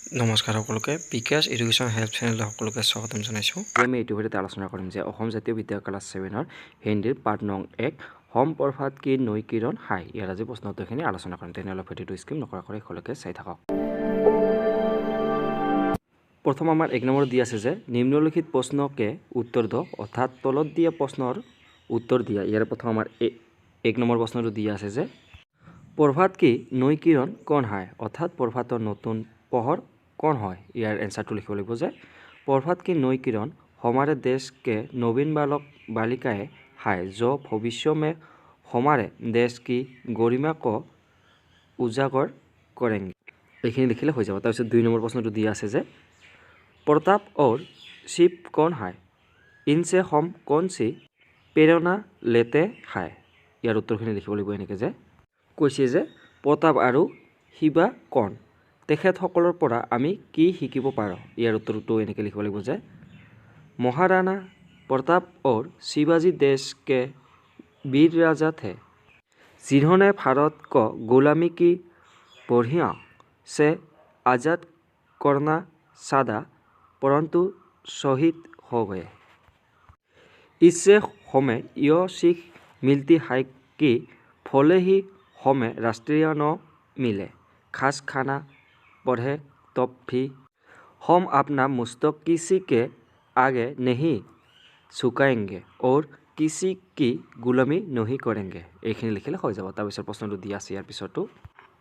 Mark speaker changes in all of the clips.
Speaker 1: নমস্কাৰ সকলোকে, বিকাশ education help চেনেলত সকলোকে স্বাগতম জনাইছোঁ।
Speaker 2: আজি আমি এইটো ভিডিঅ'তে আলোচনা কৰিম যে অসম জাতীয় বিদ্যালয় ক্লাছ ছেভেনৰ হিন্দীৰ পাঠ নং 1, हम प्रभात की नई किरण हैं, ইয়াৰ আজি প্ৰশ্ন উত্তৰখিনি আলোচনা কৰিম। তেনেহ'লে ভিডিঅ'টো স্কিপ নকৰাকৈ সকলোকে চাই থাকক। প্ৰথম আমাৰ 1 নম্বৰ দি আছে যে निम्नलिखित प्रश्न के उत्तर दो, অৰ্থাৎ তলত দিয়া প্ৰশ্নৰ উত্তৰ দিয়া। ইয়াৰ প্ৰথম আমাৰ 1 নম্বৰ প্ৰশ্নটো দিয়া আছে যে प्रभात की नई किरण कौन है, অৰ্থাৎ প্ৰভাতৰ নতুন পোহৰ কোন হয়। ইয়াৰ এনচাৰটো লিখিব লাগিব যে प्रभात की नई किरण हमारे देश के नवीन बालक बालिकाएं हैं, जो भविष्य में हमारे देश की गरिमा को उजागर करेंगे। এইখিনি লিখিলে হৈ যাব। তাৰপিছত 2 নম্বৰ প্ৰশ্নটো দিয়া আছে যে प्रताप और शिव कौन है, इनसे हम कौन सी प्रेरणा लेते हैं। ইয়াৰ উত্তৰখিনি লিখিব লাগিব এনেকৈ যে কৈছে যে প্ৰতাপ আৰু শিৱা কোন, তেখেতসকলৰ পৰা আমি কি শিকিব পাৰোঁ। ইয়াৰ উত্তৰটো এনেকৈ লিখিব লাগিব যে महाराणा प्रताप और शिवाजी देश के वीर राजा थे, जिन्होंने भारत को गुलामी की बेड़ियों से आज़ाद करना चाहा, परंतु शहीद हो गए। इससे हमें यह सीख मिलती है कि भले ही हमें राष्ट्रीय न मिले, घास खाना पड़े, तब भी हम अपना मस्तक किसी के आगे नहीं झुकाएंगे और किसी की गुलामी नहीं करेंगे। এইখিনি লিখিলে হৈ যাব। তাৰপিছত প্ৰশ্নটো দিয়া আছে ইয়াৰ পিছতো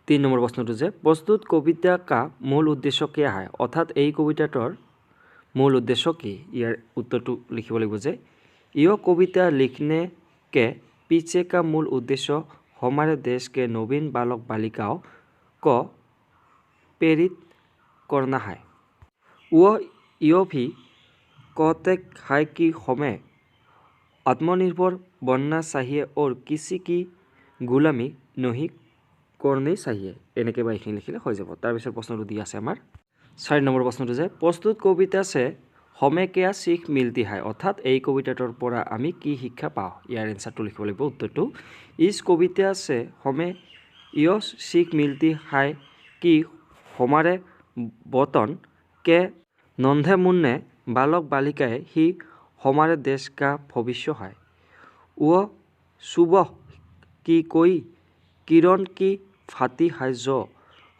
Speaker 2: 3 নম্বৰ প্ৰশ্নটো যে प्रस्तुत कविता का मूल उद्देश्य क्या है, অৰ্থাৎ এই কবিতাটোৰ মূল উদ্দেশ্য কি। ইয়াৰ উত্তৰটো লিখিব লাগিব যে यह कविता लिखने के पीछे का मूल उद्देश्य हमारे देश के नवीन बालक बालिकाओं को प्रेरित करना है। वह यह भी कहते हैं कि हमें आत्मनिर्भर बनना चाहिए और किसी की गुलामी नहीं करनी चाहिए। এনেকৈ বা এইখিনি লিখিলে হৈ যাব। তাৰপিছত প্ৰশ্নটো দি আছে আমাৰ 4 নম্বৰ প্ৰশ্নটো যে प्रस्तुत कविता से हमें क्या सीख मिलती है, অৰ্থাৎ এই কবিতাটোৰ পৰা আমি কি শিক্ষা পাওঁ। ইয়াৰ এনচাৰটো লিখিব লাগিব উত্তৰটো इस कविता से हमें यह सीख मिलती है कि हमारे वतन के नन्हे मुन्ने बालक बालिकाएं ही हमारे देश का भविष्य है। वह सुबह की कोई किरण की भांति है, जो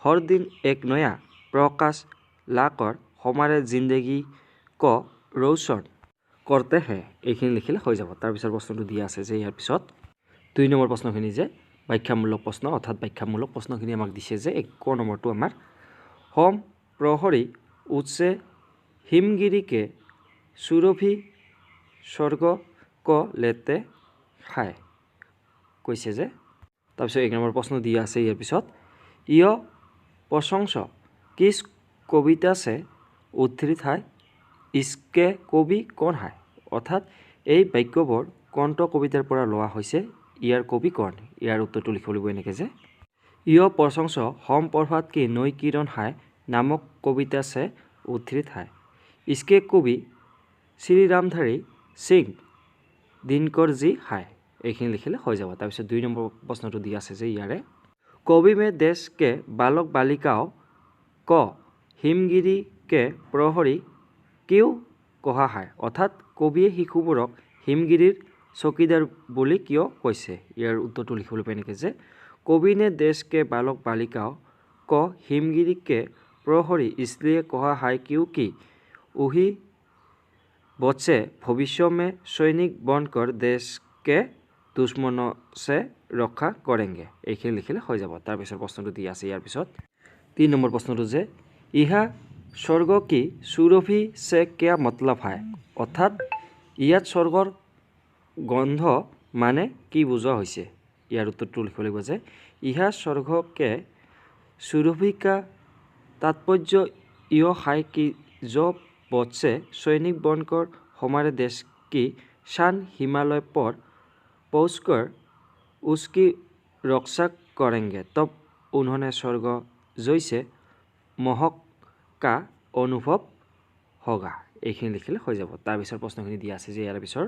Speaker 2: हर दिन एक नया प्रकाश लाकर हमारे जिंदगी को रोशन करते हैं। এইখিনি লিখিলে হৈ যাব। তাৰপিছত প্ৰশ্নটো দিয়া আছে যে ইয়াৰ পিছত 2 নম্বৰ প্ৰশ্নখিনি যে ব্যাখ্যামূলক প্ৰশ্ন, অৰ্থাৎ ব্যাখ্যামূলক প্ৰশ্নখিনি আমাক দিছে যে 1 নম্বৰটো আমাৰ हम प्रहरी ऊँचे हिमगिरी के सुरभि स्वर्ग को लेते हैं কৈছে যে। তাৰপিছত 1 নম্বৰ প্ৰশ্ন দিয়া আছে ইয়াৰ পিছত यह प्रशंस किस कविता से उद्धृत है, इसके कवि कौन है, অৰ্থাৎ এই বাক্যবোৰ কোনটো কবিতাৰ পৰা লোৱা হৈছে, ইয়াৰ কবি কোন। ইয়াৰ উত্তৰটো লিখিব লাগিব এনেকৈ যে यह प्रशंस हम प्रभात की नई किरण है नामक कविता से उद्धृत है। इसके कवि श्री रामधारी सिंह दिनकर जी है। এইখিনি লিখিলে হৈ যাব। তাৰপিছত 2 নম্বৰ প্ৰশ্নটো দি আছে যে ইয়াৰে कवि ने देश के बालक बालिकाओं को हिमगिरी के प्रहरी क्यों कहा है, অৰ্থাৎ কবিয়ে শিশুবোৰক হিমগিৰিৰ চকীদাৰ বুলি কিয় কৈছে। ইয়াৰ উত্তৰটো লিখিবলৈ পাই এনেকৈ যে कवि ने देश के बालक बालिकाओं को हिमगिरी के प्रहरी इसलिए कहा है क्योंकि वही बच्चे भविष्य में सैनिक बनकर देश के दुश्मनों से रक्षा करेंगे। এইখিনি লিখিলে হৈ যাব। তাৰপিছত প্ৰশ্নটো দিয়া আছে ইয়াৰ পিছত 3 নম্বৰ প্ৰশ্নটো যে यहाँ स्वर्ग की सुरभि से क्या मतलब है, অৰ্থাৎ ইয়াত স্বৰ্গৰ গন্ধ মানে কি বুজোৱা হৈছে। ইয়াৰ উত্তৰটো লিখিব লাগিব যে यहाँ स्वर्ग के सुरभि का तात्पर्य यह है कि जो बच्चे सैनिक बनकर हमारे देश की शान हिमालय पर पहुंचकर उसकी रक्षा करेंगे, तब उन्हें स्वर्ग जैसे महक का अनुभव होगा। এইখিনি লিখিলে হৈ যাব। তাৰপিছত প্ৰশ্নখিনি দিয়া আছে যে ইয়াৰ পিছৰ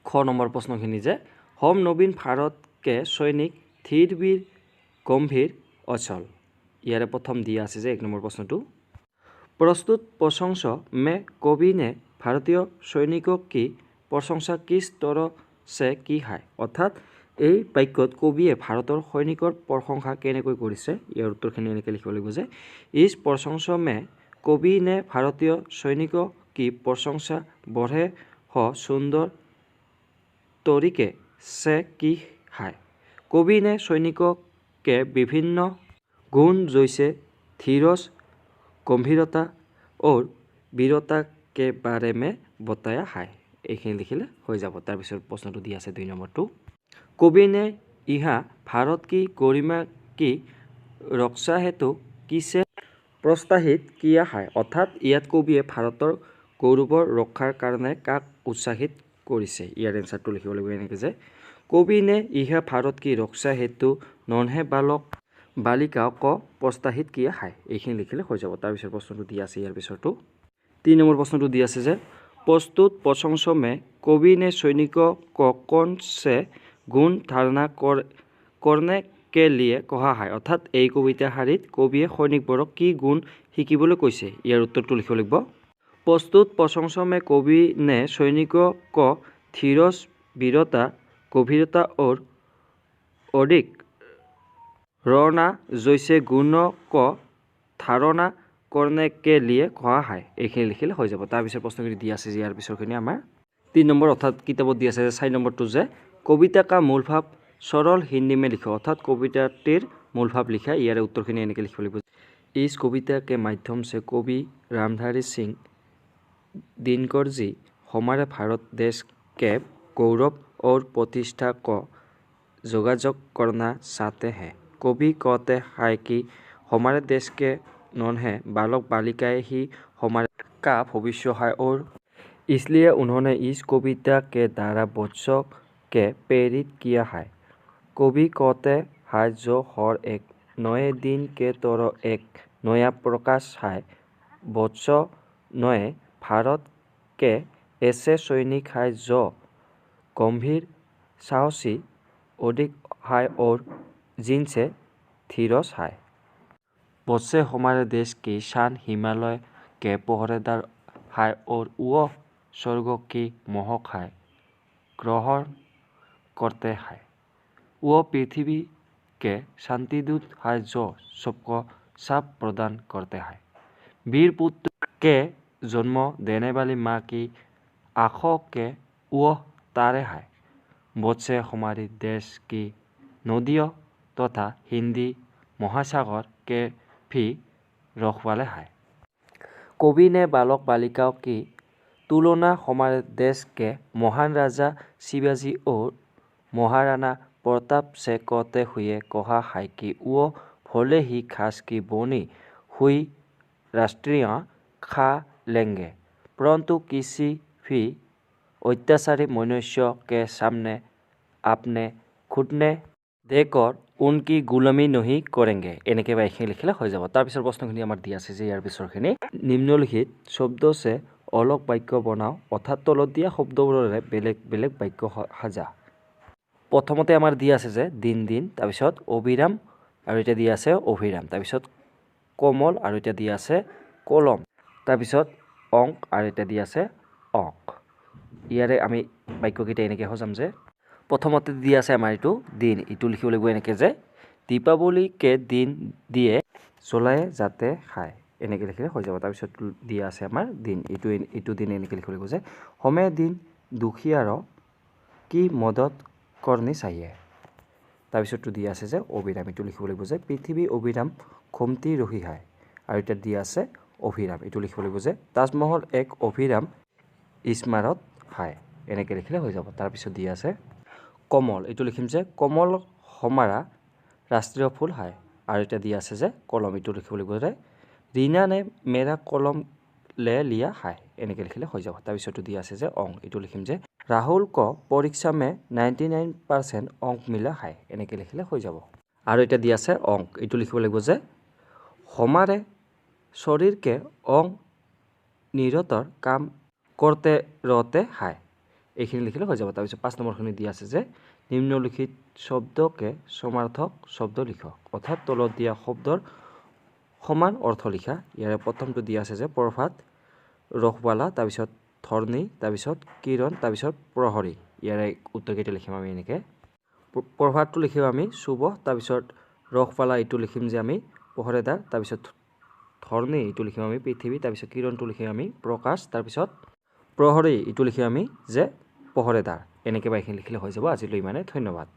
Speaker 2: খ নম্বৰ প্ৰশ্নখিনি যে हम नवीन भारत के सैनिक धीर वीर गंभीर अचल। ইয়াৰে প্ৰথম দিয়া আছে যে 1 নম্বৰ প্ৰশ্নটো प्रस्तुत प्रशंसा में कवि ने भारतीय सैनिकों की प्रशंसा किस तरह से की है। অৰ্থাৎ এই বাক্যত কবিয়ে ভাৰতৰ সৈনিকৰ প্ৰশংসা কেনেকৈ কৰিছে। ইয়াৰ উত্তৰখিনি এনেকৈ লিখিব লাগিব যে इस प्रशंसा में कवि ने भारतीय सैनिकों की प्रशंसा बड़े ही सुंदर तरीके से की है। कवि ने सैनिकों के विभिन्न गुण जैसे धीरज, गंभीरता और वीरता के बारे में बताया है। এইখিনি লিখিলে হৈ যাব। তাৰপিছত প্ৰশ্নটো দি আছে 2 নম্বৰটো, कवि ने यहाँ भारत की गरिमा की रक्षा हेतु किसे प्रोत्साहित किया है। অৰ্থাৎ ইয়াত কবিয়ে ভাৰতৰ গৌৰৱৰ ৰক্ষাৰ কাৰণে কাক উৎসাহিত কৰিছে। ইয়াৰ এনচাৰটো লিখিব লাগিব এনেকৈ যে कवि ने यहाँ भारत की रक्षा हेतु नन्हे बालक बालिकाओं को प्रोत्साहित किया है। এইখিনি লিখিলে হৈ যাব। তাৰপিছত প্ৰশ্নটো দি আছে ইয়াৰ পিছৰটো 3 নম্বৰ প্ৰশ্নটো দি আছে যে प्रस्तुत प्रशंसा में कवि ने सैनिकों को कौन से गुण धारणा करने के लिए कहा है। অৰ্থাৎ এই কবিতা শাৰীত কবিয়ে সৈনিকবোৰক কি গুণ শিকিবলৈ কৈছে। ইয়াৰ উত্তৰটো লিখিব লাগিব प्रस्तुत प्रशंसा में कवि ने सैनिकों को धीरज, वीरता, गंभीरता और अडिग रहना जैसे गुणों को धारणा करने के लिए कहा है। এইখিনি লিখিলে হৈ যাব। তাৰপিছত প্ৰশ্নখিনি দি আছে যে ইয়াৰ পিছৰখিনি আমাৰ 3 নম্বৰ অৰ্থাৎ কিতাপত দি আছে যে 4 নম্বৰটো যে कविता का मूल भाव सरल हिंदी में लिखो। অৰ্থাৎ কবিতাটিৰ মূল ভাৱ লিখা। ইয়াৰে উত্তৰখিনি এনেকৈ লিখিব লাগিব इस कविता के माध्यम से कवि रामधारी सिंह दिनकर जी हमारे भारत देश के गौरव और प्रतिष्ठा को जोगाजोग करना चाहते हैं। कवि कहते हैं कि हमारे देश के नन्हे बालक बालिकाएं ही हमारे का भविष्य है और इसलिए उन्होंने इस कविता के द्वारा बच्चों के प्रेरित किया है। कवि कहते हैं जो हर एक नए दिन के तरह एक नया प्रकाश है। बच्चों नए भारत के ऐसे सैनिक हैं जो गंभीर, साहसी, अडिग है और जिनसे धीरज है। बच्चे हमारे देश की शान हिमालय के पहरेदार है और वो स्वर्ग की महक है ग्रहण करते हैं। वो पृथ्वी के शांतिदूत है जो सबको साथ प्रदान करते हैं। वीर पुत्र के जन्म देने वाली माँ की आँखों के वो तारे हैं। बच्चे हमारे देश की नदियों तथा हिंदी महासागर के भी रखवाले हैं। कवि ने बालक बालिकाओं की तुलना हमारे देश के महान राजा शिवाजी और महाराणा प्रताप से कहते हुए कहा है कि वो भले ही घास की बनी हुई रोटियां खा लेंगे, परंतु किसी भी अत्याचारी मनुष्य के सामने अपने घुटने देकर उनकी गुलामी नहीं करेंगे। এনেকৈ বা এইখিনি লিখিলে হৈ যাব। তাৰপিছৰ প্ৰশ্নখিনি আমাৰ দি আছে যে ইয়াৰ পিছৰখিনি निम्नलिखित शब्द से अलग वाक्य बनाओ। অৰ্থাৎ তলত দিয়া শব্দবোৰেৰে বেলেগ বেলেগ বাক্য সাজা। প্ৰথমতে আমাৰ দি আছে যে দিন দিন, তাৰপিছত অবিৰাম আৰু এতিয়া দি আছে অভিৰাম, তাৰপিছত কমল আৰু এতিয়া দি আছে কলম, তাৰপিছত অংক আৰু এতিয়া দি আছে অংক। ইয়াৰে আমি বাক্যকেইটা এনেকৈ সজাম যে প্ৰথমতে দি আছে আমাৰ এইটো দিন, এইটো লিখিব লাগিব এনেকৈ যে दीपावली के दिन दिए जलाए जाते हैं, এনেকৈ লিখিলে হৈ যাব। তাৰপিছত দিয়া আছে আমাৰ দিন, এইটো দিন এনেকৈ লিখিব লাগিব যে हमें दीन दुखियारों की मदद करनी चाहिए। তাৰপিছতটো দিয়া আছে যে অবিৰাম, এইটো লিখিব লাগিব যে पृथ्वी अविराम घूमती रही है। আৰু এতিয়া দিয়া আছে অভিৰাম, এইটো লিখিব লাগিব যে ताजमहल एक अविराम स्मारक है, এনেকৈ লিখিলে হৈ যাব। তাৰপিছত দিয়া আছে কমল, এইটো লিখিম যে कमल हमारा राष्ट्रीय फूल है। আৰু এতিয়া দিয়া আছে যে কলম, এইটো লিখিব লাগিব যে ৰীণা ने मेरा कलम ले लिया है, এনেকৈ লিখিলে হৈ যাব। তাৰপিছতো দিয়া আছে যে অং, এইটো লিখিম যে राहुल को परीक्षा में 99% अंक मिला है, এনেকৈ লিখিলে হৈ যাব। আৰু এতিয়া দিয়া আছে অংক, এইটো লিখিব লাগিব যে हमारे शरीर के अंग निरंतर काम करते रहते हैं, এইখিনি লিখিলে হৈ যাব। তাৰপিছত 5 নম্বৰখিনি দিয়া আছে যে निम्नलिखित शब्द के समानार्थक शब्द लिखो। অৰ্থাৎ তলত দিয়া শব্দৰ সমান অৰ্থ লিখা। ইয়াৰে প্ৰথমটো দিয়া আছে যে প্ৰভাত, ৰখৱালা, তাৰপিছত ধৰণী, তাৰপিছত কিৰণ, তাৰপিছত প্ৰহৰী। ইয়াৰে উত্তৰকেইটা লিখিম আমি এনেকৈ। প্ৰভাতটো লিখিম আমি শুভ, তাৰপিছত ৰখৱালা এইটো লিখিম যে আমি পহৰেদাৰ, তাৰপিছত ধৰণী এইটো লিখিম আমি পৃথিৱী, তাৰপিছত কিৰণটো লিখিম আমি প্ৰকাশ, তাৰপিছত প্ৰহৰী এইটো লিখিম আমি যে পহৰেদাৰ। এনেকৈ বা এইখিনি লিখিলে হৈ যাব। আজিলৈ ইমানে, ধন্যবাদ।